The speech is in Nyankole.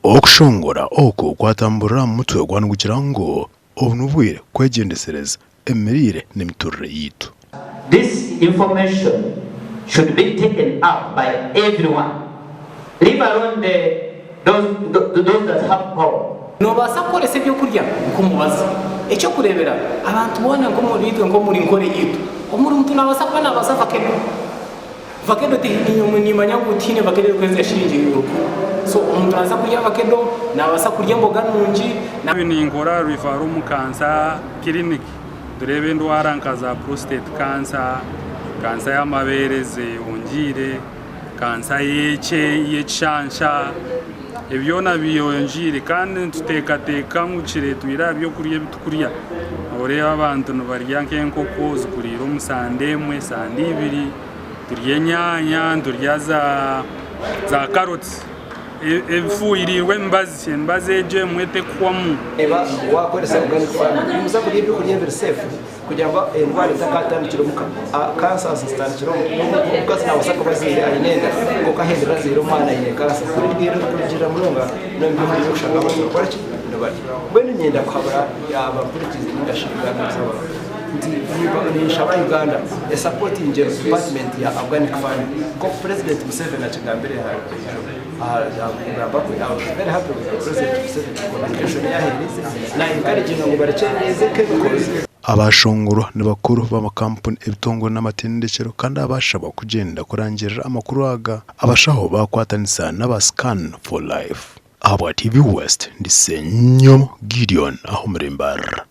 Okushongora oku kwatamburira aha mutwe gwa nigugira ngu obu n'obwire kwegyendesereza emiriire n'emiturire yaitu. This information should be taken up by everyone leave alone the those those that have power. Noobaasa kukoresa eby'okurya nk'omubazi. Eky'okureeberaho, abantu boona nk'omuri itwe nk'omuri Nkore yaitu, omuri muntu naabaasa kuba naabaza vakedo. Vakedo nimanya ngu tihaine vakedo erikuheza shiringi rukumi. So omuntu naabaasa kurya vakedo, naabaasa kurya emboga nungi. Ebi ninkora referral omu cancer clinic nitureeba endwara nka za prostate cancer, cancer y'amabeere zeyongiire, cancer y'ekishansha ebi byona byeyongiire kandi nituteekateeka ngu kireetwire aha by'okurya ebi turikurya. Noreeba abantu nibarya nk'enkoko zikuriire omu sande emwe, sande ibiri, turya enyaanya, niturya za karoti ebifuhiriirwe emibazi, emibazi egyo emwe terikuhwamu. Reeba wakoresa organic farming nimuza kurya ebyokurya ebiri safe kugira ngu endwara etakatandikira omuka. Cancers zitandikira omuka. Omukazi nabaasa kuba azaire aine enda kwonka ahendera azaire omwana aine cancer. Kurugirira munonga n'omu byokurya ebi orikushanga abantu nibakora ki? Nibarya. Mbwenu niinyenda kuhabura abampurikiize ninga shi Uganda z'abantu nti ninshaba Uganda esapotingye department ya organic farming nk'oku President Museveni akigambire aha kugamba kwe. I was very happy with President Museveni communication ei aheerize na encouraginga ngu barekyendeeze chemicals. Abashongorwa ni bakuru b'amakampuni, ebitongore n'amatendekyero kandi abashabwa kugyenda kurangirira amakuru aga abashaho baakwatanisa n'aba Scan for Life. Ahabwa TV West, ndi Ssenyomo Gideon aha omuri Mbarara.